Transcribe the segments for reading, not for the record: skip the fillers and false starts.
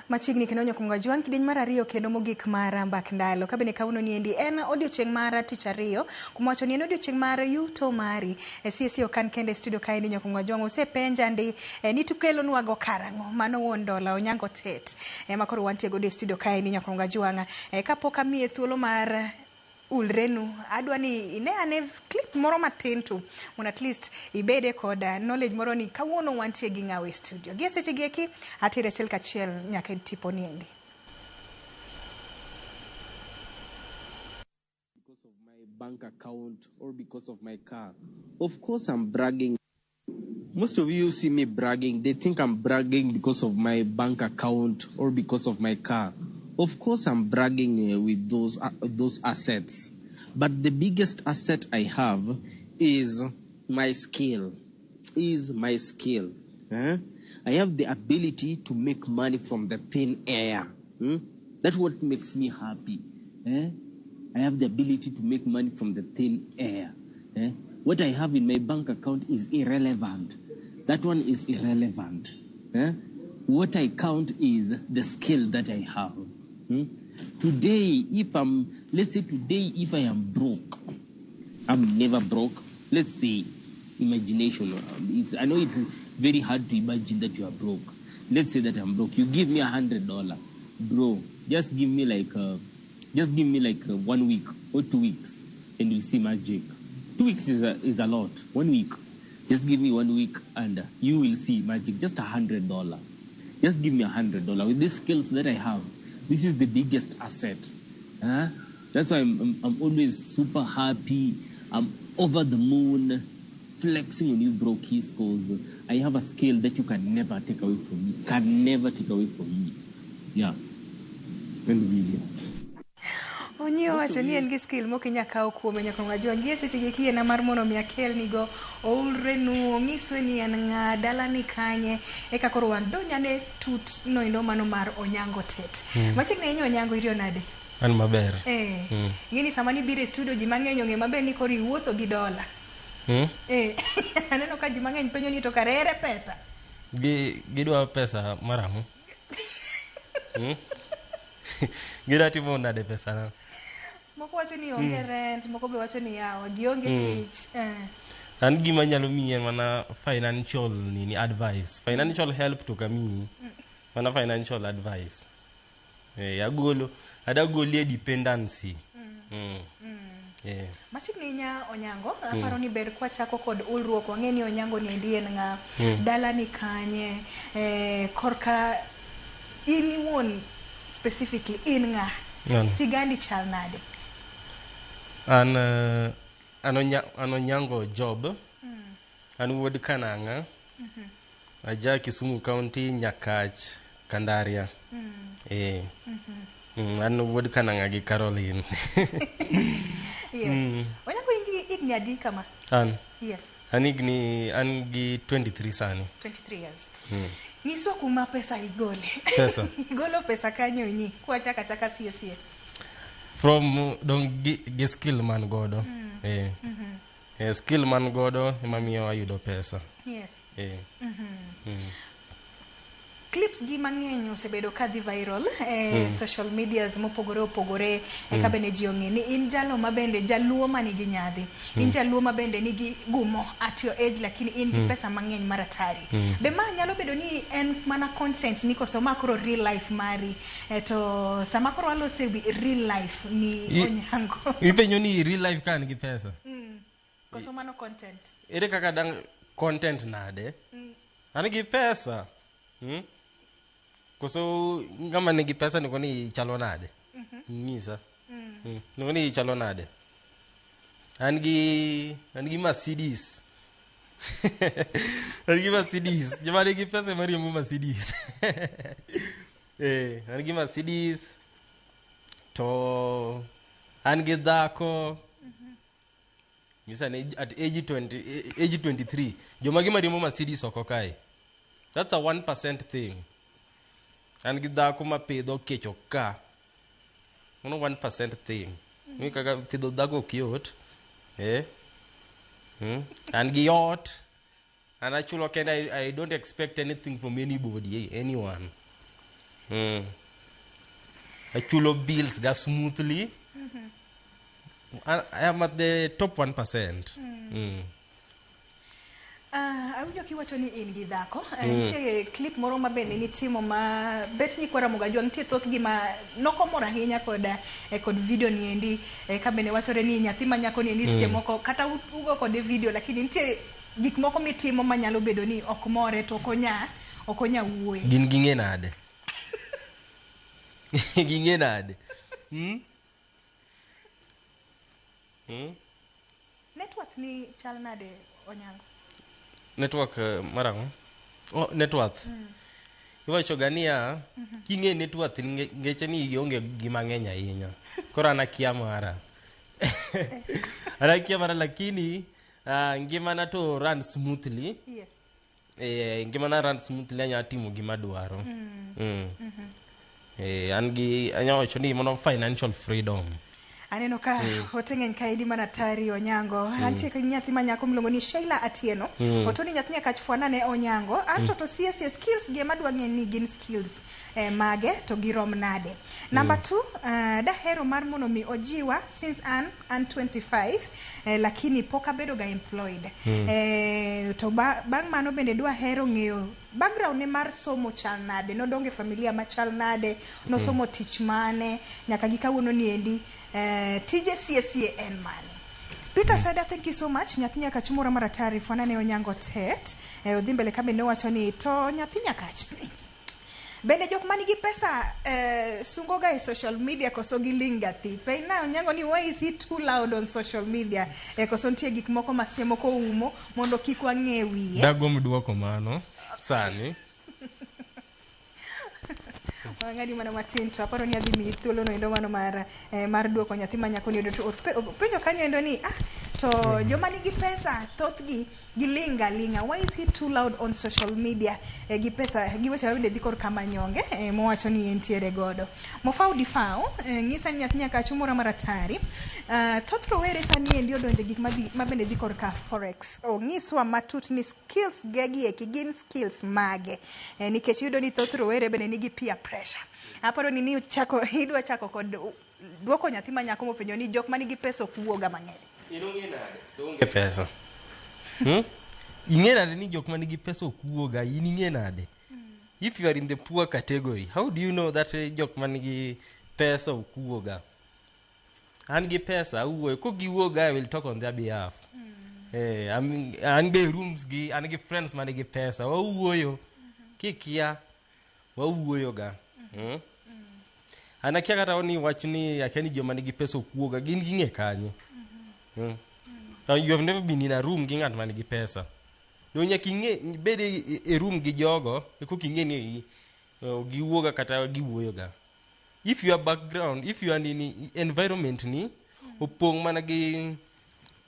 Machiegni kendo nyakunga jwang' kidieny mar ariyo kendo mogik mar mbak ndalo. Kabende kawuono niendi en odiochieng' mar tich ariyo, kuma wacho ni en odiochieng' mar yuto mari. E CSC ok an kende e studio kaendi nyakunga jwang' osepenja ndi ni tukelonwa go karang'o. Mano wuon dola Onyango Tet. Ema koro wantie godo e studio kaendi nyakunga jwang'. Kapok amiye thuolo mar ulrenu, adwa ni ine ane clip moro matin tu mondo at least ibede kod knowledge moro ni kawuono wantie gi ng'awa e studio. Gi e seche gi eki atere achiel kachiel nyaka e tipo niendi. Because of my bank account or because of my car. Of course I'm bragging. Most of you see me bragging. They think I'm bragging because of my bank account or because of my car. Of course I'm bragging with those assets. But the biggest asset I have is my skill. Is my skill. I have the ability to make money from the thin air. That's what makes me happy. I have the ability to make money from the thin air. What I have in my bank account is irrelevant. That one is irrelevant. What I count is the skill that I have. Today, if I'm, let's say today, if I am broke, I'm never broke. Let's say, imagination. I know it's very hard to imagine that you are broke. Let's say that I'm broke. You give me $100, bro. Just give me 1 week or 2 weeks, and you'll see magic. 2 weeks is a lot. 1 week. Just give me 1 week and you will see magic. Just $100. Just give me $100. With these skills that I have, this is the biggest asset. Huh? That's why I'm always super happy. I'm over the moon, flexing on you brokies, because I have a skill that you can never take away from me. Can never take away from me. Yeah. End the video. Onyieo wacho ni en gi skill mok inyal kawo kuome nyaka ng'ajo gi seche gi kiena mar mondo mi akel nigo oulrenu onyiswe ni en ng'a dala ni kanye eka koro wadonjane tut noendo mano mar Onyango Tet. Machiegni ahinya Onyango iriyo nade? An maber. Ng'eni sama nibiro e studio ji mang'eny ong'e maber ni koro iwuotho gi dola. Aneno ka ji mang'eny penjo ni to kare ere pesa? Gidwa pesa marang'o? Gidwa timo nade pesa na? Moko wacho ni onge rent, moko be wacho ni yawa, gionge tich. An gima nyalo miyi en mana financial nini advice. Financial help to kamiyi. Mana financial advice. Agolo, adagolie dependency. Machiegni ahinya Onyango, aparo ni ber kwachako kod ulruok, wang'e ni Onyango ni endi en ng'a, dala ni kanye, korka in iwuon specifically in ng'a, sigandi chal nade? An Onyango Job. An wuod Kananga. Aja Kisumu County, Nyakach, Kandaria. An wuod Kananga gi Caroline. Yes. Onyango in gi higni adi kama? An. Yes. An higni, an gi 23 sani. 23 years. Nyiswa kuma pesa igole. Pesa. Igolo pesa kanyo nyi, kwa chaka chaka sie sie. From dong gi skill man godo. Skill man godo ema miyo ayudo pesa. Yes. Clips gi mang'eny osebedo ka dhi viral e social medias mopogore opogore, eka bende ji ong'e ni in jalo ma bende jaluo manigi nyadhi. In jaluo ma bende nigi gumo at your age, lakini in gi pesa mang'eny mar atari. Be ma nyalo bedo ni en mana content ni koso ma koro real life mari? To sama koro walose wi real life ni Onyango. Ipenjo ni real life ka an gi pesa? Koso mano content? Ere kaka dang content nade? An gi pesa. Koso ng'ama nigi pesa ni koni chalo nade? Nyisa. Ni koni chalo nade? An gi Mercedes. An gi Mercedes. Joma nigi pesa ema riembo Mercedes. An gi Mercedes. To an gi dhako. Nyisa ni at age 20, age 23, joma gi mariembo Mercedes oko kae. That's a 1% thing. An gi dhako ma pidho kecho ka. Mano 1% thing. Ni kaka pidho dhako ok yot. An gi ot. An achulo kenda, I don't expect anything from anybody, anyone. Achulo bills ga smoothly. I am at the top 1%. Awinjo kiwacho ni in gi dhako. Nitie clip moro ma bende nitimo ma bet nyikwa Ramogi Ajwang' nitie thothgi ma nokomor ahinya kod kod video ni endi ka bende wachore ni nyathi ma nyako ni endi seche moko kata ugo kode video lakini nitie gik moko mitimo manyalo bedo ni ok more to ok onya wuoye. Gin ging'e nade? Ging'e nade? Hmm? Hmm? Net worth ni chal nade, Onyango? Network mar ang'o? Oh, net worth. Iwacho ga niya, king'e net worth ngeche ni ionge gima ng'eny ahinya. Koro an akia mara. An akia mara lakini ngimana to run smoothly. Ngimana run smoothly, anya timo gima dwaro. An gi anya wacho ni mano financial freedom. Aneno ka ote ng'eny kaendi mana tari Onyango. Antie ka nyathi ma nyako miluongo ni Sheila Atieno. Otoni nyathi Nyakach fwana ne Onyango. Anto to sie sie skills gi ema dwa ng'e ni gin skills mage to girom nade. Number 2, dahero mar mondo mi ojiwa since an 25 lakini pok abedo ga employed. To bang' mano bende dwa hero ng'eyo background ne mar somo chal nade, nodongo e familia machal nade, nosomo tich mane, nyaka gi kawuono ni endi tije sie sie en mane. Peter Seda, thank you so much. Nyathi Nyakach moro maratari fwana ne Onyango tet. Odhi mbele ka bende owacho ni to nyathi Nyakach. Bende jok manigi pesa sungo ga e social media koso giling' ga thi. Penjna Onyango ni why is he too loud on social media? Koso nitie gik moko ma seche moko oumo mondo kik wang'e wiye. Dagomb duoko mano sani. Wang'adi mana matin to aparo ni adhi miyi thuolo no endo mano mar duoko nyathi ma nyako ni endo to openjo kanyo endo ni to joma nigi pesa thothgi giling' ga ling'a. Why is he too loud on social media? Gi pesa gi weche mabende dhi korka manyonge mowacho ni entiere godo. Mofau Difau ng'isa ni nyathi Nyakach moro maratari. Thoth rowere sani endi odonje gik mabende dhi korka forex. Ong'iswa matut ni skills gegi eki gin skills mage. Nikech iyudo ni thoth rowere bende nigi peer pressure. Aparo ni chako idwa chako kod duoko nyathi ma nyako mopenjo ni jok manigi pesa ok wuoga mang'eny. In ong'e nade? To onge pesa. Hmm? Ing'e nade ni jok manigi pesa ok wuoga? In ing'e nade? If you are in the poor category, how do you know that jok manigi pesa ok wuoga? An gi pesa awuoyo, kok giwuoga I will talk on their behalf. An be rooms gi, an gi friends manigi pesa, wawuoyo. Kikia, wawuoyo ga. An akia kata ni wach ni akia ni joma nigi pesa ok wuoga, gin ging'e kanye? You have never been in a room gi ng'at manigi pesa. Do nyaka ing'e bed e room gi jogo eka ing'e ni giwuoga kata giwuoyo ga. If your background, if you are in environment ni opong' mana gi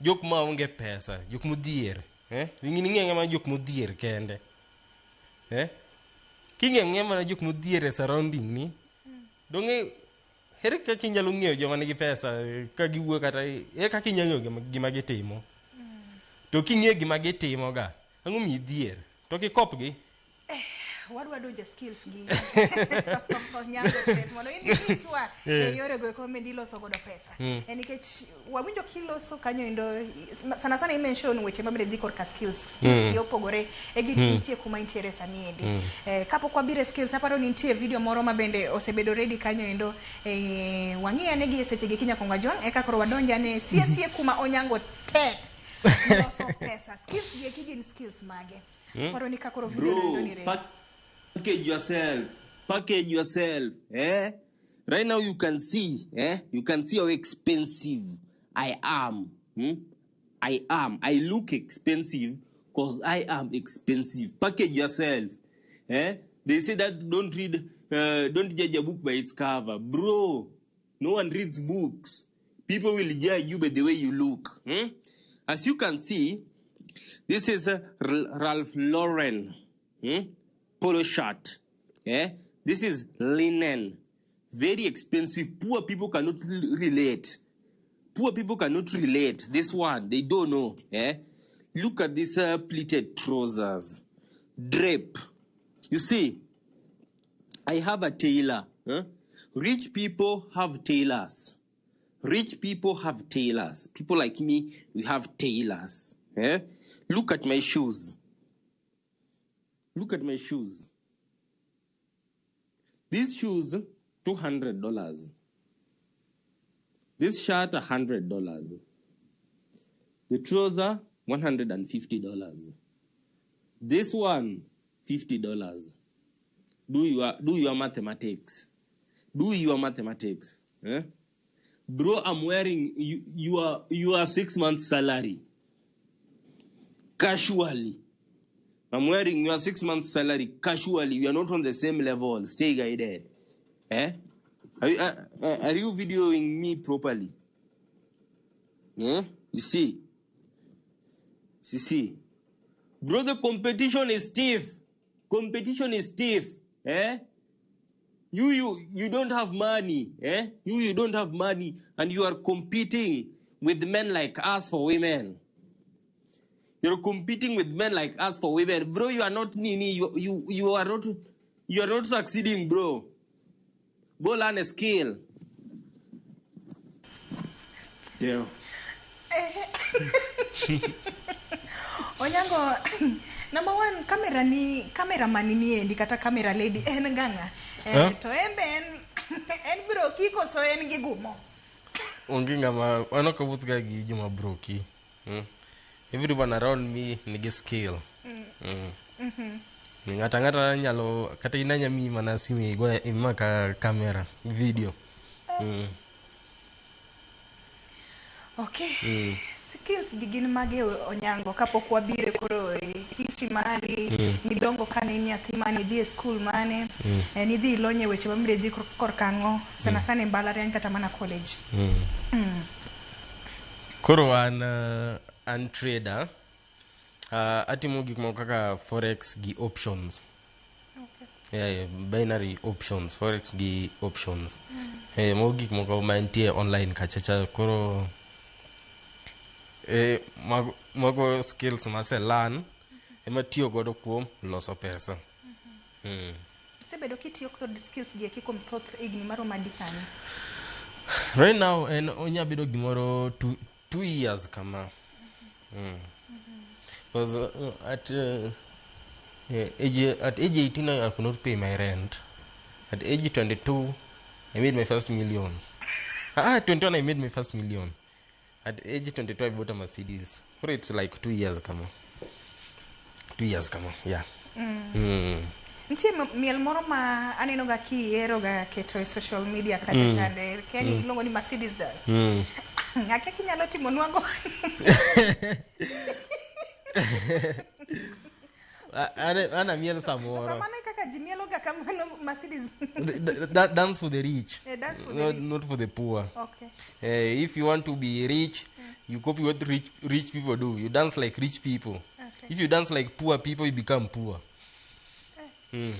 jok ma onge pesa, jok modhier, eh? Ing'e ing'e mana jok modhier kende. Eh? King'e ng'e mana jok modhier e surrounding ni, dong'e ere kaka inyalo ng'eyo joma nigi pesa ka giwuoyo kata ere kaka inyalo ng'eyo gima gitimo? To king'eyo gima gitimo ga, ang'o miyo idhier? To kikopgi. Wadwa donjo e skills gi Onyango tet mondo indikiswa e yore go eko mende iloso godo pesa. Nikech wawinjo kiloso kanyo endo sana sana i-mention weche mabende dhi korka skills. Skills gi opogore e gik nitie kuma intiere sani endi. Kapok wabiro e skills aparo ni nitie video moro ma bende osebedo ready kanyo endo wang'i ane gi e seche gi Kinyakongo Ajwang' eka koro wadonj ane sie sie kuma Onyango tet loso pesa. Skills gi eki gin skills mage? Aparo ni ka koro video no endo Bro, ni ready. Package yourself. Package yourself. Eh? Right now you can see, eh? You can see how expensive I am. Hmm? I am. I look expensive because I am expensive. Package yourself. Eh? They say that don't judge a book by its cover. Bro, no one reads books. People will judge you by the way you look. Hmm? As you can see, this is a Ralph Lauren polo shirt. Eh? This is linen. Very expensive. Poor people cannot relate. Poor people cannot relate. This one, they don't know. Eh? Look at these pleated trousers. Drape. You see, I have a tailor. Huh? Rich people have tailors. Rich people have tailors. People like me, we have tailors. Eh? Look at my shoes. Look at my shoes. These shoes, $200. This shirt, $100. The trouser, $150. This one, $50. Do your mathematics. Do your mathematics. Eh? Bro, I'm wearing your 6 months salary. Casually. I'm wearing your 6 months salary casually. We are not on the same level. Stay guided. Eh? Are you videoing me properly? Eh? You see? You see? Bro, the competition is stiff. Competition is stiff. Eh? You don't have money. Eh? You don't have money, and you are competing with men like us for women. You're competing with men like us for women. Bro, you are not nini. You are not succeeding, bro. Go learn a skill. Yeah. Onyango, number one, camera ni cameraman ni endi kata camera lady en nganga. To embe en broki koso en gi gumo. Onge ngama ano kawuoth ga gi joma broki. Everyone around me nigi skill. Ngata ngata nyalo kata inanya mi mana simu igo imaka camera video. Okay. Skills gi gin mage Onyango kapok wabiro koro history mari midongo kane in nyathi mane idhi e school mane nidhi ilonye weche mamire dhi korka ang'o sana sana e mbalariany kata mana college. Koro an trader. Atimo gik moko kaka forex gi options. Okay. Yeah, binary options, forex gi options. Mago gik moko mantie online kachacha koro mago skills maselearn ema tiyo godo kuom loso pesa. Isebedo kitiyo kod skills gi eki kuom thoth higni maromo adi sani? Right now en onya bedo gimoro 2 years kama. Because at age 18 I could not pay my rent. At age 22 I made my first million. 21 I made my first million. At age 22 I bought a Mercedes. For it's like 2 years kama. 2 years kama, yeah. Nitie miel moro ma aneno ga kiyiero ga keto e social media kacha chande. Keni iluongo ni Mercedes da. Akia kinyalo timo nwago. Ana miel samoro. Kamano e kaka ji mielo ga kamano Mercedes. Dance for the rich. Yeah, dance for the rich. Not for the poor. Okay. If you want to be rich, you copy what rich people do. You dance like rich people. Okay. If you dance like poor people, you become poor. Okay.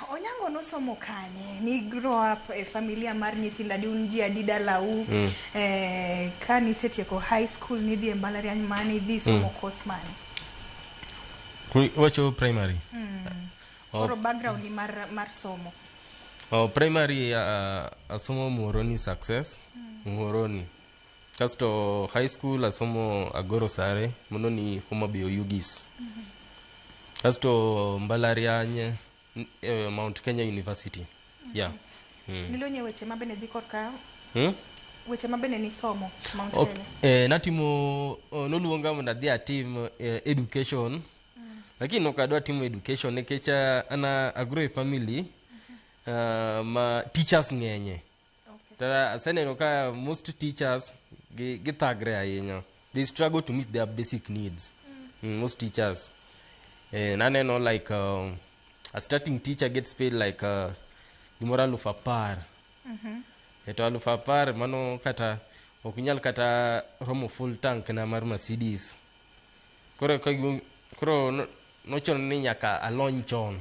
Onyango nosomo kanye? Ni grow up e familia mar nyithindo adi, un ji adi dalau? Ka nisetieko high school nidhi e mbalariany mane, idhi somo course mane? Wacho primary. Koro background ni mar somo. Primary asomo Muhoroni Success. Muhoroni. Kasto high school asomo Agoro Sare, mondo ni Homa Bay Oyugis. Kasto mbalariany Mount Kenya University. Yeah. Nilonye weche mabende dhi korka? Weche mabende nisomo Mount Kenya. Natimo noluonga mondo adhi atim education. Lakini ok adwa timo education nikech ana agro e family ma teachers ng'enye. Okay. To aseneno ka most teachers githagre ahinya. They struggle to meet their basic needs. Most teachers. Naneno like a starting teacher gets paid like gimoro 10,000. To 10,000 mano kata ok inyal kata romo full tank na mar Mercedes. Koro nochuno ni nyaka alony chon.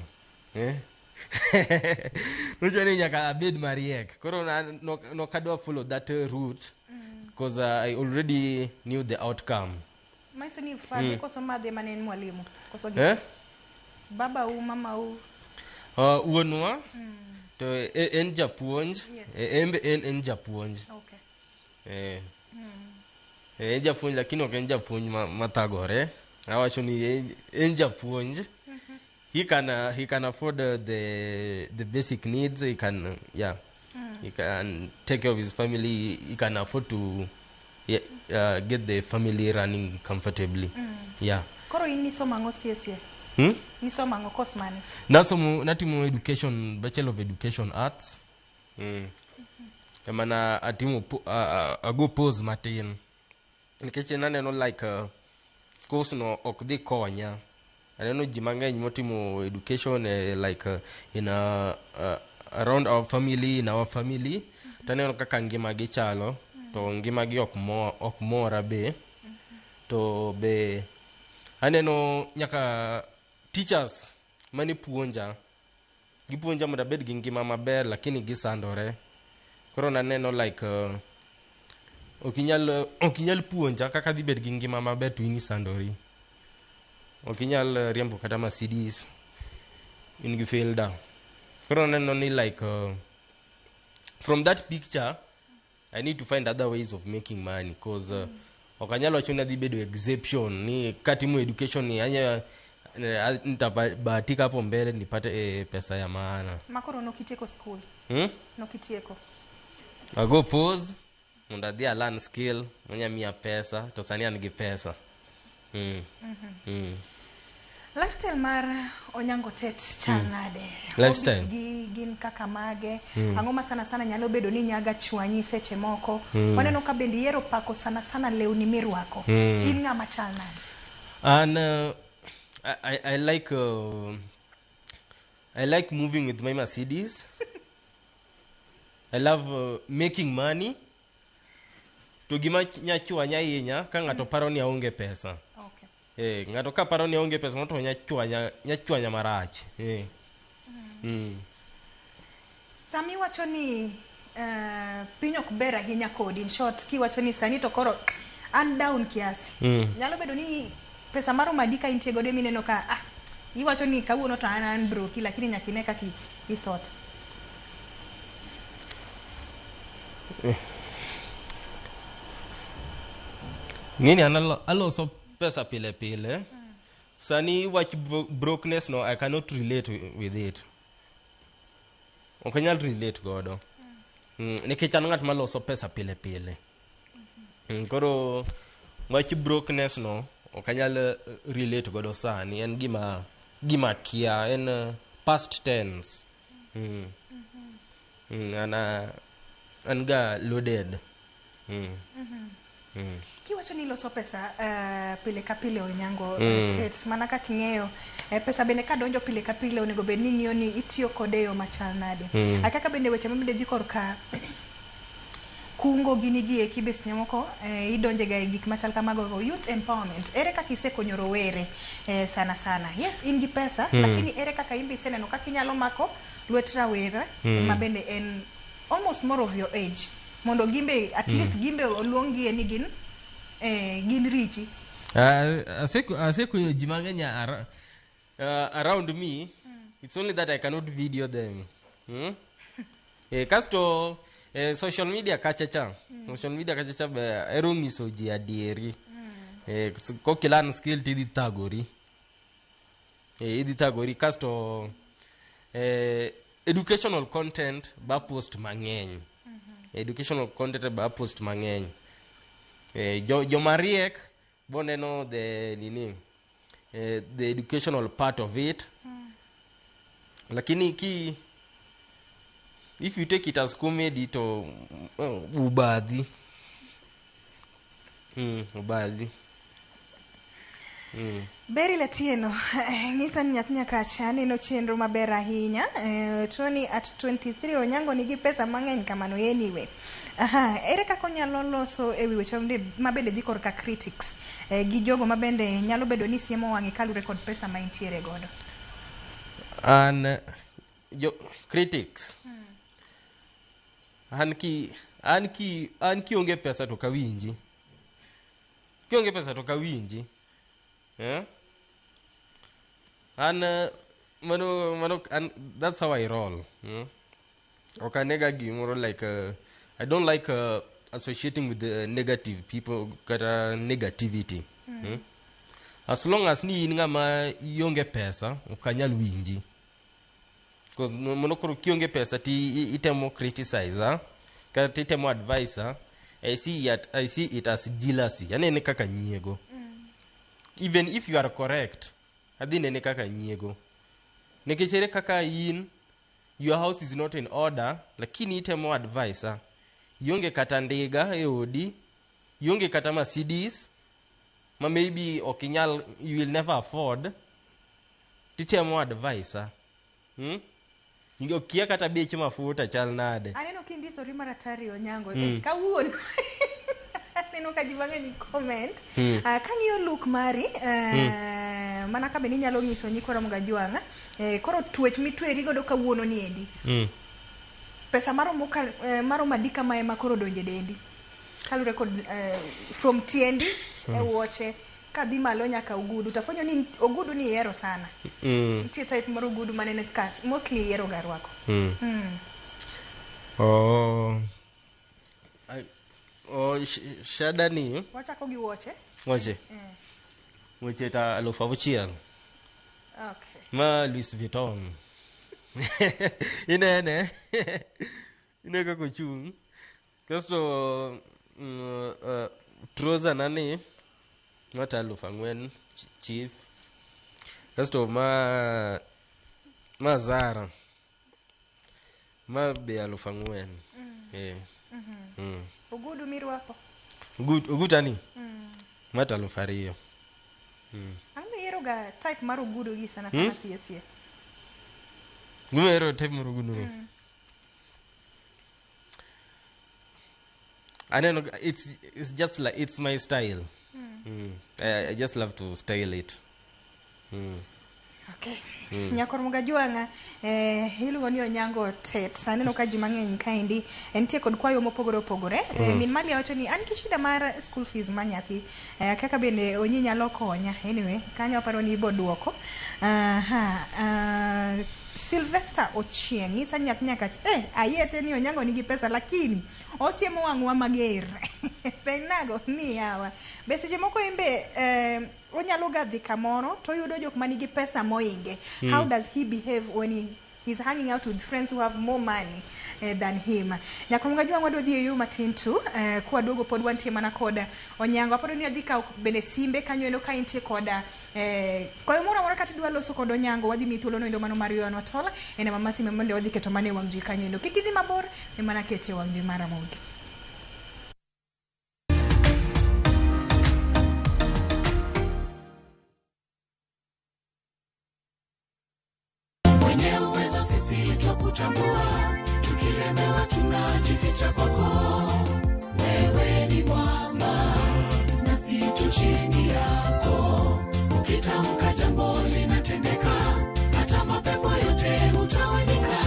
Nochuno ni nyaka abed mariek. Koro nok adwa follow that route because I already knew the outcome. Manyiso ni father koso madhe mane en mwalimu? Koso gi baba u, mama u? Wuonwa to en japuonj. Yes. En be en japuonj. Okay. En japuonj, lakini ok en japuonj mathagore. Awacho ni en japuonj. He can afford the basic needs. He can yeah, he can take care of his family. He can afford to, yeah, get the family running comfortably, yeah. Koro in nisomo ang'o siesie? Hmm? Nisomo ang'o, course mane? Nasomo, natimo education, Bachelor of Education Arts. Emana atimo ago pause matin nikech naneno like course no ok dhi konya. Aneno ji mang'eny motimo education, like in around our family, in our family, to aneno kaka ngimagi chalo, to ngimagi ok mora be. To be aneno nyaka teachers mane puonja, gipuonja mondo abed gi ngima maber, lakini gisandore. Koro naneno like ok inyal puonja kaka dhi bet gi ngima maber to in isandori. Ok inyal riembo kata Mercedes, in gi Fielder. Koro naneno ni like from that picture I need to find other ways of making money, cause ok anyal wacho ni adhi bedo exception ni katimo education ni anya nitabahatika hapo mbele nipate pesa ya maana. Makoro nokitieko school? Hmm? Nokitieko? Ago pause mondo adhi a learn skill monya miya pesa, to sani an gi pesa. Lifestyle mar Onyango Tet chal nade? Lifestyle? Hobbies gi gin kaka mage? Ang'o ma sana sana nyalo bedo ni nyaga chwanyi seche moko? Waneno ka bende iyiero pako sana sana lewni mirwako. In ng'ama chal nade? And I like moving with my Mercedes. I love making money. To gima nyachwanya ahinya ka ng'ato paro ni aonge pesa. Ng'ato ka paro ni aonge pesa to nyachwanya marach. Sami wacho ni piny ok ber ahinya kodi, in short, kiwacho ni sani to koro an down kiasi. Nyalo bedo ni pesa maromo adi ka intie godo mineno ka iwacho ni kawuono to an broke, lakini nyaka ine kaka isort. Ng'eni an aloso pesa pile pile. Sani wach brokenness no, I cannot relate with it. Ok anyal relate godo. Nikech an ng'at maloso pesa pile pile. Koro wach brokenness no ok anyal relate godo sani. En gima kia, en past tense. An ga loaded. Kiwacho ni iloso pesa pile ka pile, Onyango Tet, mana kaka ing'eyo, pesa bende kadonjo pile ka pile onego bed ni ing'iyo ni itiyo kode e yo machal nade. Kaka bende weche mabende dhi korka kungo gini gi eki be seche moko idonje ga e gik machal kamago. Youth empowerment, ere kaka isekonyo rowere sana sana? Yes, in gi pesa, lakini ere kaka in be iseneno kaka inyalo mako lwet rawera ma bende en almost more of your age mondo gimbe at least gimbe oluong ni gin gin richi? Asekonyo ji mang'eny around me. It's only that I cannot video them. Kasto social media kacha cha. Social media kacha cha be ero ng'iso ji adieri. Kokilearn skill tidhi thagori. Idhi thagori. Kasto educational content ba post mang'eny. Educational content ba post mang'eny. Jomariek boneno the nini, the educational part of it. Lakini ki if you take it as comedy to ubadhi. Ubadhi. Beryl Atieno, ng'isa ni nyathi Nyakacha, aneno chenro maber ahinya. Tuoni at 23 Onyango nigi pesa mang'eny kamano anyway. Aha, ere kaka onyalo loso e wi weche mabende dhi korka critics gi jogo mabende nyalo bedo ni siemo wang'e kaluwore kod pesa ma entiere godo? An jo critics. An kionge pesa to kawinji. Kionge pesa to kawinji. Eh? An Mano mano and that's how I roll. Ok anega gimoro like I don't like associating with the negative people kata negativity. As long as ni in ng'ama ionge pesa, ok anyal winji. Because mano koro kionge pesa ti itemo criticize, ah? Kata itemo advise, ah? I see it as jealousy. Anene kaka nyiego. Even if you are correct, adhi nene kaka nyiego. Nikech ere kaka in your house is not in order, lakini itemo advise, ah? Ionge kata ndiga e odi, ionge kata Mercedes, ma maybe ok inyal, you will never afford, titemo advise, ah? Okia kata bech mafuta chal nade. Aneno kindisori maratari Onyango. Kawuono aneno ka ji mang'eny comment. Kang'iyo look mari, mana ka bende inyalo nyiso nyikwa Ramogi Ajwang', koro twech mitweri godo kawuono ni endi. Pesa maromo ka, maromo adi kama ema koro donje dendi? Kaluwore kod from tiendi e wuoche kadhi malo nyaka ogudu. Tafwenyo ni ogudu ni ihero sana. Nitie type mar ogudu maneno ka mostly ihero ga rwako. Oh. Oh, shada ni Wachako gi wuoche. Wuoche. Wuoche ta 6,000. Ma Louis Vuitton. Inene. Ine kaka ochung'. Kasto trouser na ni mata 4,000 cheap. Kasto ma Zara. Ma be 4,000. Eh. Ogudu mirwako. Ogutani? Mata 2,000. Ang'o mihero ga type mar ogudu gi sana sana sie sie? Gimahero type mar ogudu no. Aneno it's just like it's my style. I just love to style it. Okay. Nyakor Mugajwang'a, iluongo ni Onyango Tet. Aneno ka ji mang'eny kaendi nitie kod kwayo mopogore opogore. Min Malia wacho ni an gi shida mar school fees mar nyathi. Kaka bende onyi nyalo konya. Anyway, kanyo aparo ni ibo duoko. Aha, Sylvester Ochieng' nyisa ni nyathi nyaka ayiete ni Onyango nigi pesa lakini osiemo wang'wa mager. Pennago ni yawa. Be seche moko imbe onyalo ga dhi kamoro to oyudo jok manigi pesa moinge. How does he behave when he's hanging out with friends who have more money than him? Nyakwar Jwang' wadwa dhi e yo matin tu, kwaduogo pod wantie mana kod Onyango. Aparo ni adhi kawo bende simbe kanyo endo ka intie koda kwayo moro amora kata idwa loso kod Onyango, wadhi miyi thuolo no endo mano mar ywanwa tol e namba mar sime mondo wadhi keto mana e wang' jowi kanyo endo. Kik idhi mabor, e mana kete e wang' jowi mar Ramogi. Mwenye uwezo sisi twakutambua, tukilemewa tunajificha kwako. Wewe ni mwamba nasi tu chini yako, ukitamka jambo linatendeka, hata mapepo yote hutawanyika.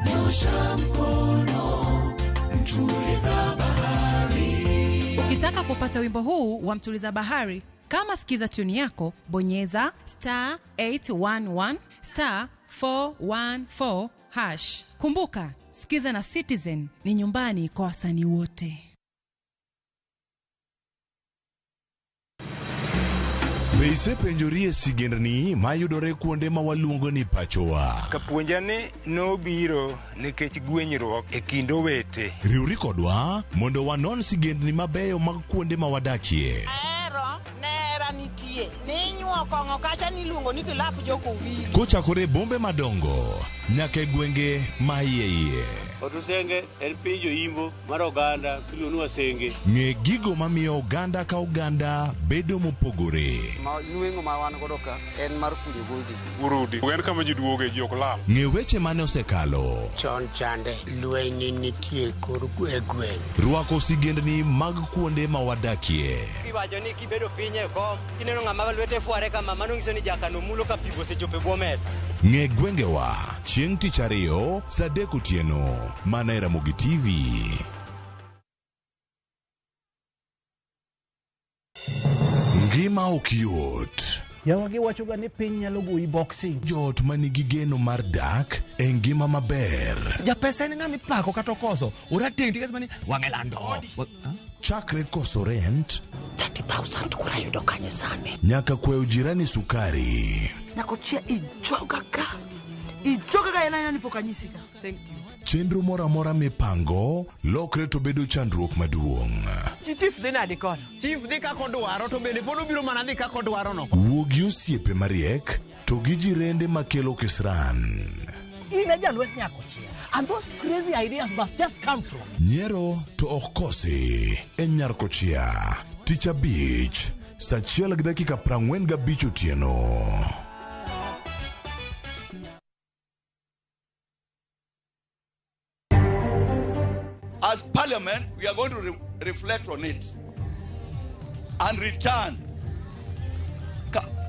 Nyosha mkono, mtuliza bahari. Ukitaka kupata wimbo huu wa Mtuliza Bahari kama skiza tune yako, bonyeza *811*414#. Kumbuka, Skiza na Citizen ni nyumbani kwa wasanii wote. Be isepenjori e sigendni mayudore kuonde ma waluongo ni pachowa? Kapuonja ni nobiro nikech gwenyruok e kind owete. Riwri kodwa mondo wanon sigendni mabeyo mag kuonde ma wadakie. Ahero nera nitie ninyuo kong'o kacha niluongo ni kilap jokowili. Kochakore e bombe madongo nyaka e gwenge ma iye iye. Otusenge en piny joimbo mar oganda miluongo ni Wasenge. Ng'e gigo mamiyo oganda ka oganda bedo mopogore. Ma nweng'o ma wan godo ka en mar kunyo goldi. Urudi en kama ji duoge ji ok lal. Ng'e weche mane osekalo. Chon chande lweny nitie kor e gweng'. Rwako sigendni mag kuonde ma wadakie. Iwacho ni kibedo piny e kom kineno ng'ama lwete fware kama mano nyiso ni jakano mulo ka pi osechopo e bwo mesa. Ng'e gwengewa chieng' tich ariyo saa 3 otieno mana e Ramogi TV. Ngima ok yot. Yawa giwachoga ni piny nyalo goyi boxing. Joot ma nigi geno mar dak e ngima maber. Japesa en ng'ama ipako kata okoso. Orateng' tigas mani wang'e lando. Chakre koso rent 30,000 koro ayudo kanye sani? nyaka kwayo jirani sukari. Nyakochia ijoga ka. Ijoga ka en aina ni pok anyisi ka. Thank you. Chenro moro amora mipango lokre to bedo chandruok maduong'. Chief dhi nadi kono? Chief dhi kaka odwaro to bende pod obiro mana dhi kaka odwaro no. Wuo gi osiepe mariek to gi jirende makelo kisran. In e jalwet nyakochia. And those crazy ideas must just come from. Nyiero to ok kosi e Nyarkochia. Tich abich, saa achiel gi dakika 45 otieno. As Parliament, we are going to reflect on it and return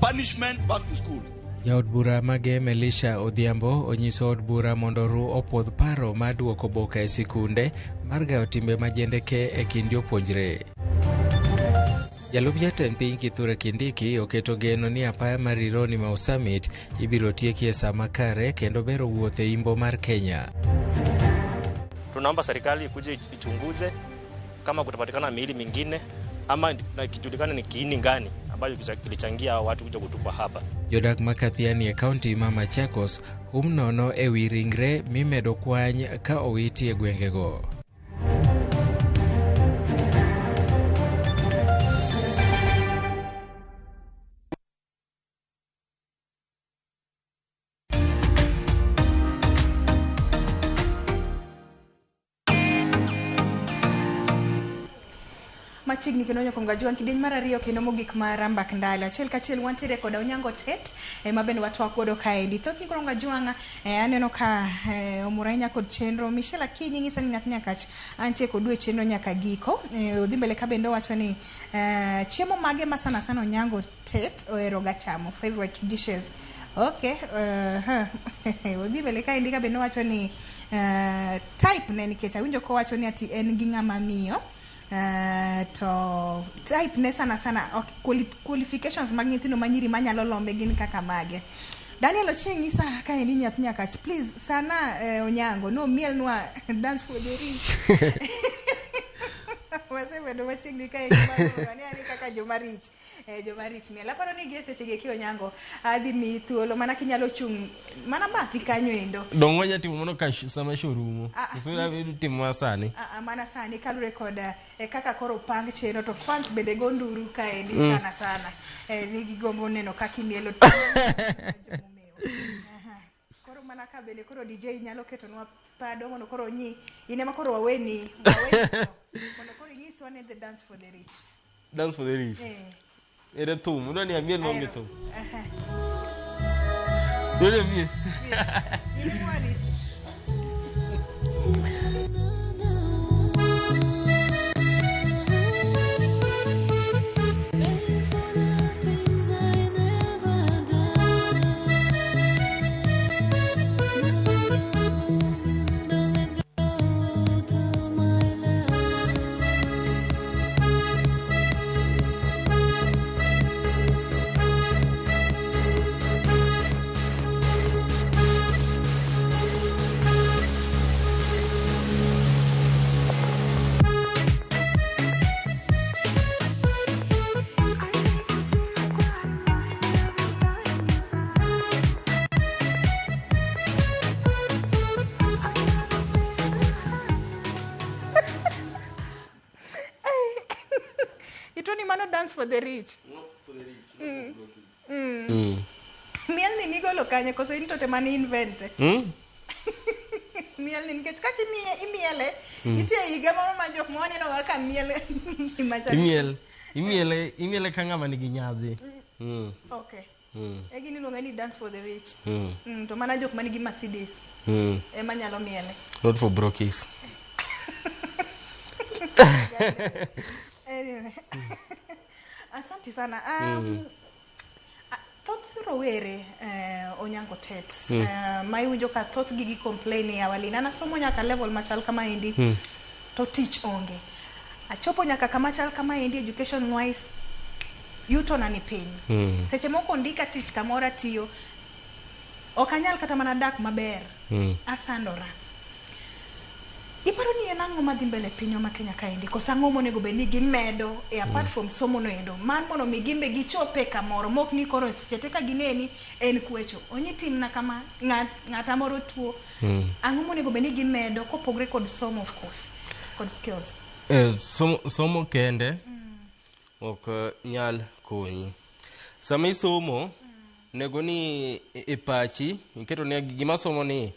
punishment back to school. Jaod bura Magem Elisha Odhiambo onyiso od bura mondo ru opuodh paro mar duoko boka e sikunde mar gayo timbe majendeke e kind jopuonjre. Jalup jatend piny Kithure Kindiki oketo geno ni apaya mar Rironi Mau Summit ibiro tieki e saa makare kendo bero wuoth e imbo mar Kenya. Tunaomba serikali ikuje ichunguze kama kutapatikana miili mingine ama na ikijulikana ni kiini gani ambacho kilichangia hao watu kuja kutupwa hapa. Jodak ma Kathiani e kaunti ma Machakos hum nono e wi ringre mimedo kwany ka owiti e gwengego. Machiegni kendo nyaka mgajwa kidieny mar ariyo kendo mogik mar mbak ndalo. Achiel kachiel wantiere koda Onyango Tet ma bende watwak godo kaendi. Thoth nyikoro Ngajwang'a aneno ka omor ahinya kod chenro. Michelle Akinyi nyisa ni nyathi Nyakach antie kodu e chenro nyaka giko. Odhi mbele ka bende owacho ni chiemo mage ma sana sana Onyango Tet ohero ga chamo, favorite dishes. Okay, odhi mbele kaendi ka bende owacho ni type ne, nikech awinjo kowacho ni ati en gi ng'ama miyo. To type ne sana sana okay, qualifications mag nyithindo manyiri manyalo lombe gin kaka mage. Daniel Ochieng nyisa ka en nyathi Nyakach, please sana Onyango no mielnwa dance for the rich. Wasebedo machiegni ka en ni kaka joma rich, joma rich miel. Aparo ni gie seche gi eki Onyango adhi miyi thuolo mana kinyalo chung' mana bathi kanyo endo. Dong wanya timo mono ka sama show rumo. Sura timo sani. Mana sani kalure kod kaka koro pang chenro to fans bende go nduru kaendi sana sana. Nigi gombo neno kaka imielo. Koro mana ka bende koro DJ nyalo ketonwa pado mondo koro nyi in ema koro waweni mondo koro inyiswa ne the dance for the rich. Dance for the rich. Ere thum, udwa ni amiel maonge thum. Ere miel. In ema warit. Dance for the rich. Not for the rich, not for brokers. Miel ni nigolo kanye koso in to tema ni invente. Miel ni nikech kaka imiele nitie higa moro ma jok ma waneno kaka miel machal. Imiele ka ng'ama nigi nyadhi. Okay. E gini iluongo ni dance for the rich. To mana jok manigi Mercedes ema nyalo miele. Not for brokers. Anyway. Asante sana. Thoth rowere Onyango Tet ma iwinjo ka thoth gi complain e awali. Nasomo nyaka level machal kama endi to tich onge. Achopo nyaka kama chal kama endi education wise Yuto na ni piny. Seche moko ondika tich kamoro atiyo, ok anyal kata mana dak maber. Asandora. Iparo ni en ang'o madhi mbele e pinywa ma Kenya kaendi? Koso ang'o monego bed ni gimedo e apart from somo no endo? Man mondo mi gin be gichope kamoro mok ni koro seche te ka gineni en kwecho. Onyi timna kama, ng'ata moro tuo. Ang'o monego bed ni gimedo kopogre kod somo, of course, kod skills? Somo kende ok nyal konyi. Sama isomo, nego ni e pachi iketo ni gima somo ni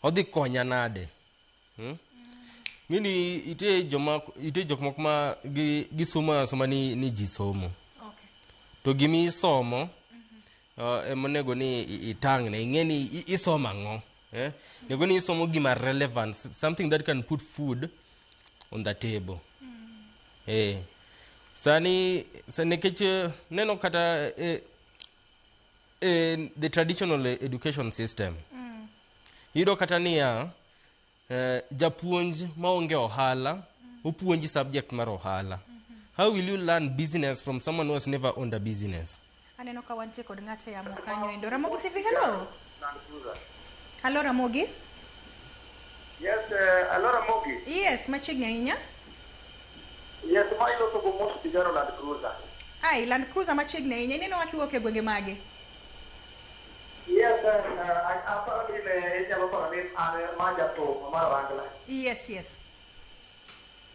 odhi konya nade. Ng'eni ite joma ite jok moko ma gisomo asoma ni ji somo. To gimi isomo ema onego ni itang'ne, ing'e ni isomo ang'o. Nego ni isomo gima relevant, something that can put food on the table. Sani nikech neno kata the traditional education system. Iyudo kata niya, japuonj maonge ohala, opuonji subject mar ohala. How will you learn business from someone who has never owned a business? Aneno ka wantie kod ng'ato e yamo kanyo endo. Ramogi TV, hello. Hello Ramogi. Yes, hello Ramogi. Yes, machiegni ahinya. Yes, ma iloso go Moshi Tigaro Land Cruiser. Ai, Land Cruiser machiegni ahinya. Ineno wakiwuok e gwenge mage? Yes, aparo ni ne inyalo paro ni an ma jathum mar Ohangla. Yes.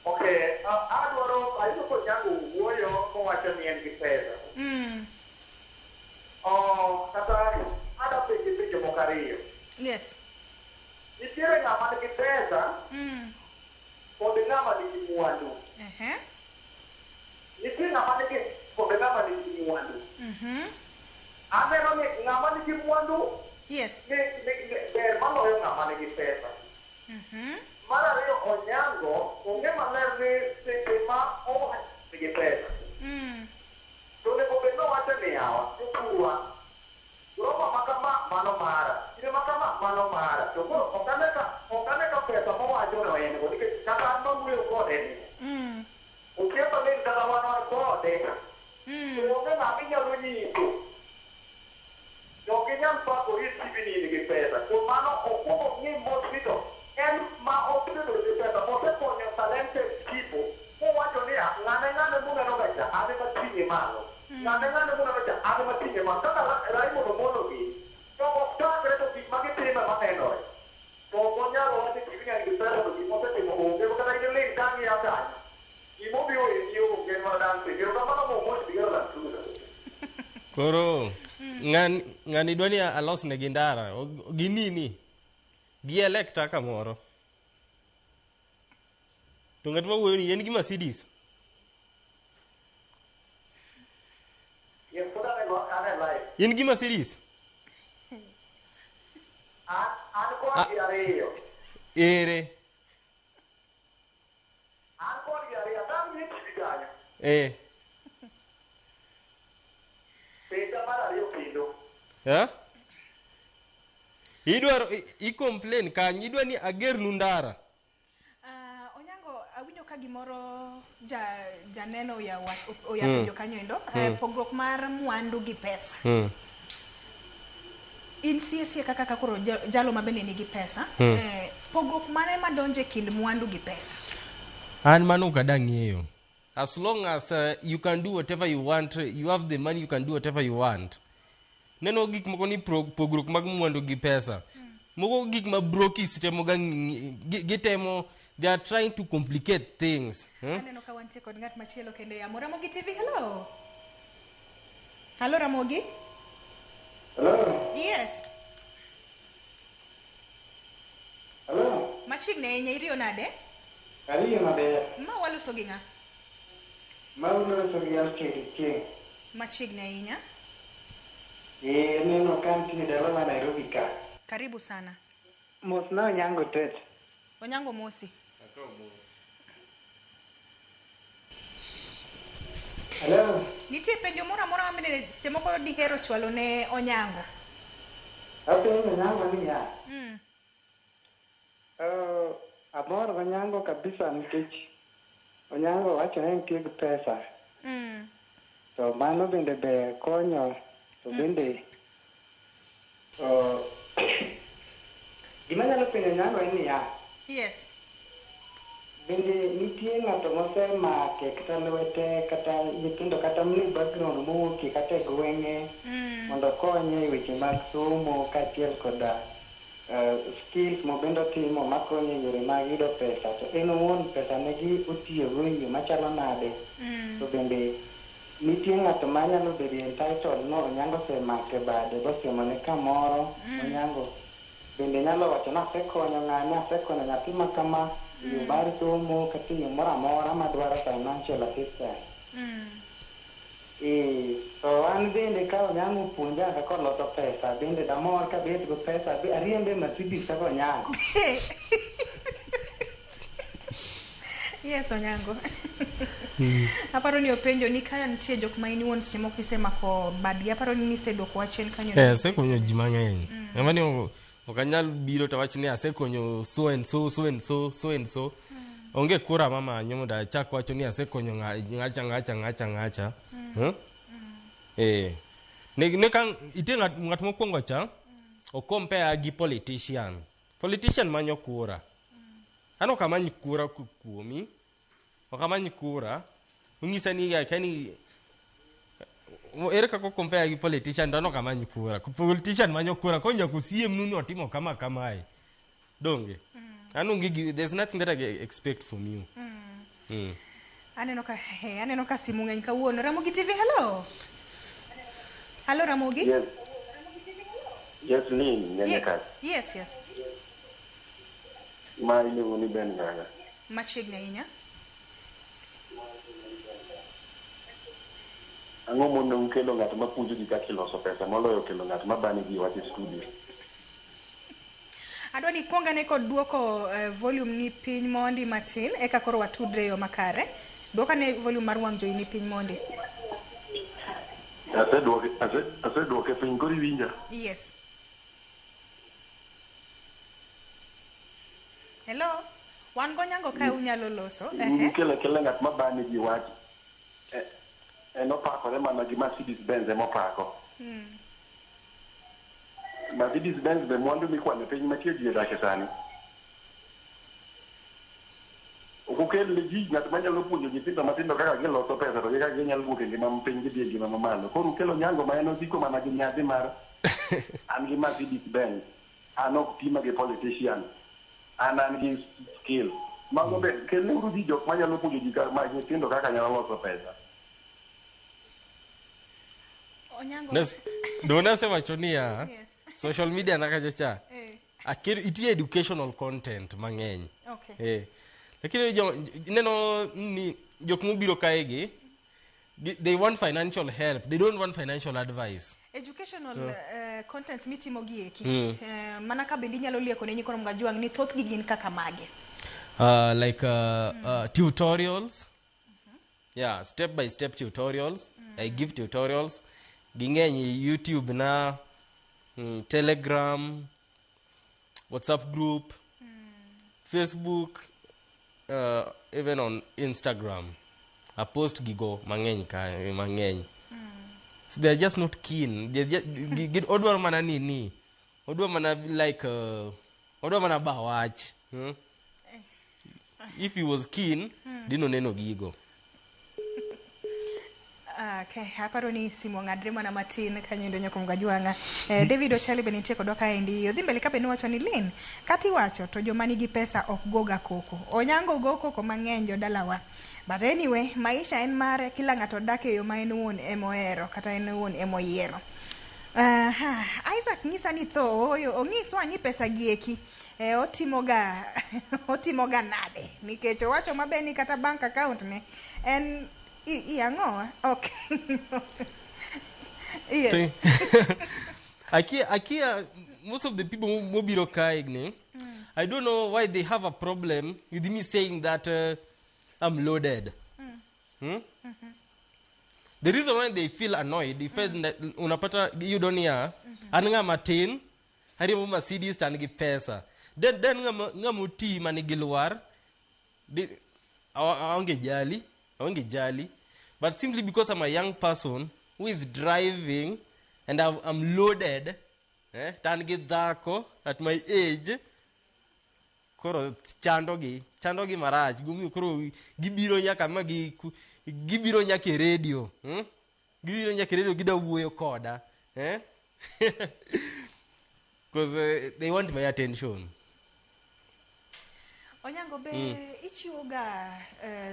Okay, adwaro ayudo konyango wuoyo mowacho ni en gi pesa. Kata ada penje penjo moko ariyo. Yes. Nitiere ng'ama nigi pesa kod ng'ama nigi mwandu. Nitie ng'ama nigi kod ng'ama nigi mwandu. Aneno ni ng'ama nigi mwandu yes, ni ber maloyo ng'ama nigi pesa. Mar ariyo, Onyango ong'e maler ni seche ma owacho nigi pesa. To onego bed nowacho ni yawa, jothurwa, roma ma kama mano mara, kinde ma kama mano mara. To koro ok ane ka pesa mowacho no en go, nikech kata an mawuoyo kode ni. Oketho ni kata wan wan kode. To onge ng'ama inyalo nyiso. To ok inyal pakori e TV ni in gi pesa. Kuom mano okuongo ng'i mos ni to en ma osebedo gi pesa mosekonyo talented people mowacho niya, ng'ane ng'ane muneno ga cha, an ema ting'e malo. Ng'ane ng'ane muneno cha, an ema ting'e malo. Kaka Raymond Omolo gi, to ok tangre to gik ma gitimo ema nenore. To ok onyal wacho e TV ni an gi pesa to gik mosetimo onge. Kata in iling' ka ang'iya kanyo. Gimobiro eni onge en mana dancing. Erokamano mo Moshi Tigaro Land Cruiser. Koro ng'ani dwa ni alos negi ndara, ginini. Gi electa kamoro. To ng'at ma wuoyo ni en gi Mercedes. Yes, pod an e live. In gi Mercedes? An kod gi ariyo. Ere. An kod gi ariyo. Atang' ni TV kanyo. Penja mar ariyo kendo. Idwaro i complain kanyo, idwa ni agernu ndara. Onyango, awinjo ka gimoro janeno oya penjo kanyo endo, pogruok mar mwandu gi pesa. In sie kaka koro jalo ma bende nigi pesa, pogruok mane madonjo e kind mwandu gi pesa? An mano ok adang' ng'eyo. As long as you can do whatever you want, you have the money, you can do whatever you want. Neno gik moko ni pogruok mag mwandu gi pesa. Moko gik ma brokis temo ga gitemo, they are trying to complicate things. Aneno ka wantie kod ng'at machielo kendo e yamo. Ramogi TV, hello. Hello Ramogi. Hello. Yes. Hello. Machiegni ahinya, iriyo nade? Ariyo maber. Ma waloso gi ng'a? Ma waloso gi Alfred Chieng'. Machiegni ahinya. Neno ka nitie dala ma Nairobi ka. Karibu sana. Mos na Onyango Tet. Onyango mosi. Akaw mos. Hello. Nitie penjo moro amora ma bende seche moko dihero chwalo ne Onyango? Apenjo Onyango niya. Amor gi Onyango kabisa nikech Onyango wacho ni entie gi pesa. To mano bende ber konyo to bende gima anyalo penjo Onyango en niya. Yes. Bende nitie ng'ato mosemake kata lwete kata nyithindo kata mne background mowuokie kata e gweng'e mondo okonye e weche mag somo kaachiel koda skills mobende otimo makonye e yore mag yudo pesa to en owuon pesa negi otiyogo e yo machalo nade to bende nitie ng'ato manyalo bedo entitled no Onyango osemake bade bosiemone kamoro Onyango bende nyalo wacho ni asekonyo ng'ane asekonyo nyathi ma kama e yo mar somo kata e yo moro amora madwaro financial assistance. To an bende ka Onyango opuonja kaka oloso pesa bende damor kabet go pesa ariembe Mercedes kaka Onyango. Yes, Onyango. Aparo ni openjo ni ka nitie jok ma in iwuon seche moko isemako badgi, aparo ni niseduoko wach chien kanyo. Asekonyo ji mang'eny. Ema ni ok anyal biro to awach ni asekonyo so and so, so and so, so and so. Onge kura mamanyo mondo achak wacho ni asekonyo ng'acha ng'acha ng'acha ng'acha. Huh? Ne ka nitie ng'at mokwongo cha, o compare gi politician. Politician manyo kura. An ok amany kura kuomi. Ok amany kura. Onyisa ni akia ni ere kaka o compare gi politician to an ok amany kura. Politician manyo kura koro nyaka osiemnu ni otimo kama kamae. Donge? An onge gi, there's nothing that I expect from you. Aneno ka simu ng'eny kawuono. Ramogi TV, hello. Hello Ramogi. Yes. Yes, Lynn, Nyanyakas. Yes, yes. Ma iluongo ni Ben Nganga. Machiegni ahinya. Ang'o mondo ukelo ng'at ma puonjo ji kaka iloso pesa moloyo kelo ng'at ma bani ji wach e studio? Adwa ni ikuong ane kod duoko volume ni piny mondi matin eka koro watudre e yo makare. Duok ane volume mar wang' jowi ni piny mondi. Aseduoke piny koro iwinja? Yes. Hello. Wan go Onyango kae unyalo loso. Ukelo akela ng'at ma bani ji wach. En opakore mana gi Mercedes Benz emopako. Mercedes Benz be mwandu mikwano e piny matie ji odake sani. Ok okel ne ji ng'at manyalo puonjo nyithindo matindo kaka giloso pesa to gi kaka ginyalo wuok e ngima mapiny gidhi e ngima mamalo. Koro ukelo Onyango ma en osiko mana gi nyadhi mar an gi Mercedes Benz, an ok pima gi politician, an gi skill. Mago be kelneuru ji jok manyalo puonjo ji ma nyithindo kaka nyalo loso pesa. Onyango. Do nasewacho niya, social media na kacha cha. Itie educational content mang'eny. Lakini ineno ni jok mobiro kae gi, they want financial help, they don't want financial advice. Educational contents mitimo gi eki. Mana ka bende inyalo lieko ne nyikoro Mgajwang' ni thothgi gin kaka mage. Like tutorials. Yeah, step by step tutorials. I give tutorials. Ging'eny YouTube na, Telegram, WhatsApp group, Facebook, even on Instagram. I post gigo mang'eny ka mang'eny. So they are just not keen. They just odwaro mana nini. Odwaro mana like odwaro mana ba wach. If he was keen, dino neno gigo. Okay, aparo ni simu ong'adre mana matin kanyo endo nyako Mgajwang'a. David Ochali be nitie kodwa kaendi. Odhi mbele ka be nowacho ni Lynn, kata iwacho to joma nigi pesa ok goga koko. Onyango go koko mang'eny jodalawa. But anyway, maisha en mare, kila ng'ato dak e yo ma en owuon emohero kata en owuon emoyiero. Isaac nyisa ni tho oyo, onyiswa ni pesa gieki. Otimoga nade? Nikech owacho maber ni kata bank account ne en i ang'o? Okay. Yes. Akia, most of the people mobiro kae ni, I don't know why they have a problem with me saying that I'm loaded. The reason why they feel annoyed, if unapata you don't hear, an ng'ama tin, ariembo Mercedes to an gi pesa. Then ng'ama oti manigi lwar, aonge jali. But simply because I'm a young person who is driving and I'm loaded, to an gi dhako at my age, koro chandogi, chandogi marach. Gomiyo koro gibiro nyaka ma gi, gibiro nyaka e radio. Gibiro nyaka e radio gida wuoyo koda. Eh? Because they want my attention. Onyango be ichiwo ga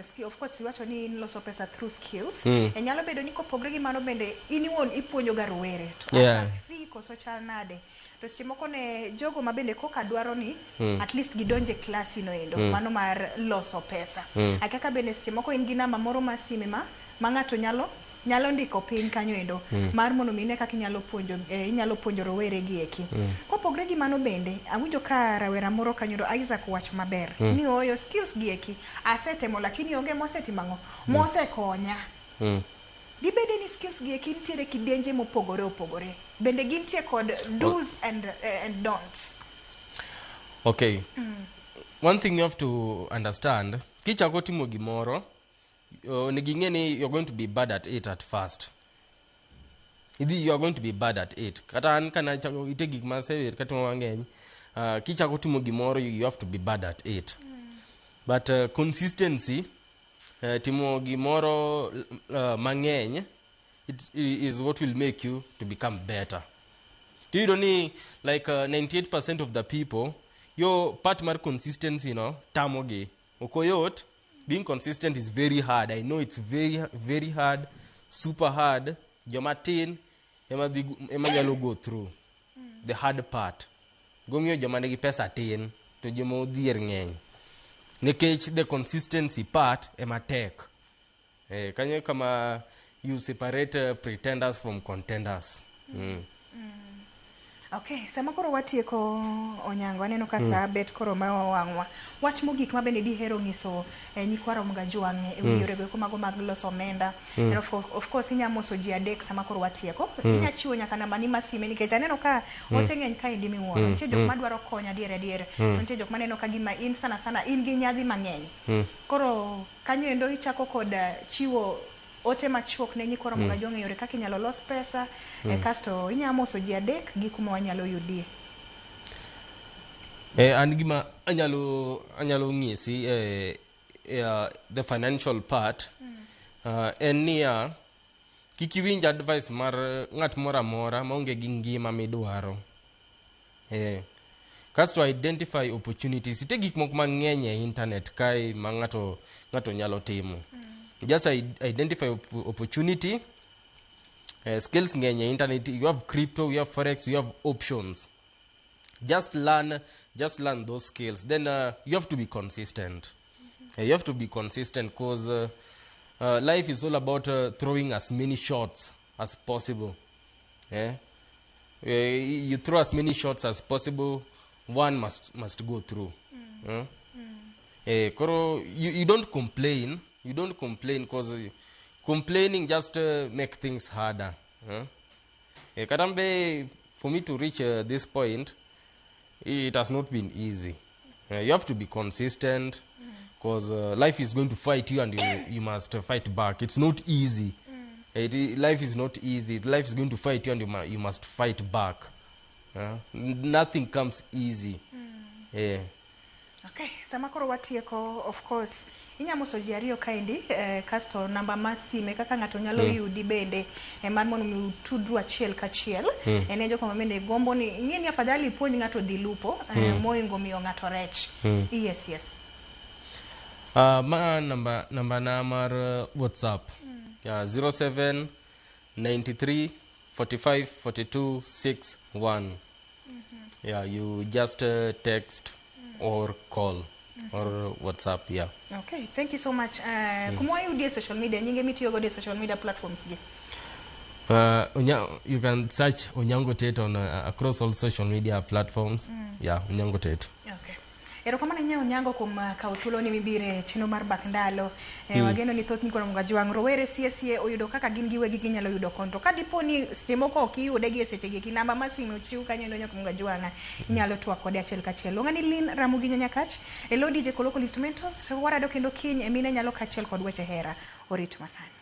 skill, of course iwacho ni in loso pesa through skills. E nyalo bedo ni kopogre gi mano bende in iwuon ipuonjo ga rowere to ata fee koso chal nade to seche moko ne jogo ma bende koka dwaro ni at least gidonje klasi no endo mano mar loso pesa. Akaka bende seche moko in gi namba moro mar sime ma ng'ato nyalo ndiko piny kanyo endo mar mondo mi ine kaka inyalo puonjo inyalo puonjo rowere gi eki. Kopogre gi mano bende awinjo ka rawera moro kanyo endo Isaac owacho maber ni oyo skills gi eki asetemo lakini onge mosetimo ang'o mosekonya. Dibede ni skills gi eki nitiere kidienje mopogore opogore bende gintie kod do's and don'ts. Okay. One thing you have to understand, kichako timo gimoro, onego ing'e ni you're going to be bad at it at first. Idhi, you are going to be bad at it. Kata an kana chako ite gik ma asebet katimo mang'eny, kichako timo gimoro you have to be bad at it. But consistency, timo gimoro mang'eny, it is what will make you to become better. Tiyudo ni like 98% of the people, yo part mar consistency no tamogi. Ok oyot. Being consistent is very hard. I know it's very very hard, super hard. Joma tin ema dhi ema nyalo go through the hard part. Gomiyo joma nigi pesa tin to joma odhier ng'eny. Nikech the consistency part ema tek. Kanyo kama you separate pretenders from contenders. Okay, sama koro watieko Onyango, aneno ka saa bet koro ma wang'wa. Wach mogik ma bende dihero nyiso nyikwa Ramogi Ajwang' e wi yorego eko mago mag loso omenda. And of course inya moso ji adek sama koro watieko. Inya chiwo nyaka namba ni mar sime nikech aneno ka ote ng'eny kaendi miwuoro. Nitie jok madwaro kony adier adier. To nitie jok maneno ka gima in sana sana in gi nyadhi mang'eny. Koro kanyo endo ichako kod chiwo ote machuok ne nyikwa Ramogi Ajwang' e yore kaka inyalo los pesa, kasto inya moso ji adek gi kuma wanyalo yudie. An gima anyalo ng'isi the financial part en niya, kik iwinj advice mar ng'at moro amora maonge gi ngima midwaro. Kasto identify opportunities. Nitie gik moko mang'eny e internet kae ma ng'ato nyalo timo. Just identify opportunity. Skills ng'eny e internet. You have crypto, you have forex, you have options. Just learn those skills. Then you have to be consistent. You have to be consistent because life is all about throwing as many shots as possible. Yeah? You throw as many shots as possible, one must go through. Koro you don't complain. You don't complain because complaining just make things harder. Karambe, for me to reach this point, it has not been easy. You have to be consistent because life is going to fight you and you must fight back. It's not easy. Life is not easy. Life is going to fight you and you must fight back. Nothing comes easy. Yeah. Okay, sama koro watieko, of course, inya moso ji ariyo kaendi, kasto namba mar sime kaka ng'ato nyalo yudi bende mar mondo mi utudru achiel kachiel. En e jok ma bende gombo ni ing'e ni afadhali ipuonj ng'ato dhi lupo moingo miyo ng'ato rech. Yes. Ma namba na mar WhatsApp. 07 93 45 42 61. Yeah, you just text or call or WhatsApp, yeah. Okay, thank you so much. Kuma wayudi e social media, nyinge mitiyo godo e social media platforms gi? You can search Onyango Tate on across all social media platforms. Yeah, Onyango Tate. Okay. Erokamano ahinya Onyango kuom kawo thuoloni mibire e chenro mar Mbak Ndalo. Wageno ni thoth nyikwa Ramogi Ajwang' rowere sie sie oyudo kaka gin giwegi ginyalo yudo kony. To ka dipo ni seche moko ok iyude gi e seche gi eki, namba mar simu ochiw kanyo endo nyaka Ramogi Ajwang' inyalo twak kode achiel kachiel. Luonga ni Lynn Ramogi Nyakach e lo DJ Koloko Instrumentals. Warado kendo kiny e mine nyalo kaachiel kod weche hera. Orit masani.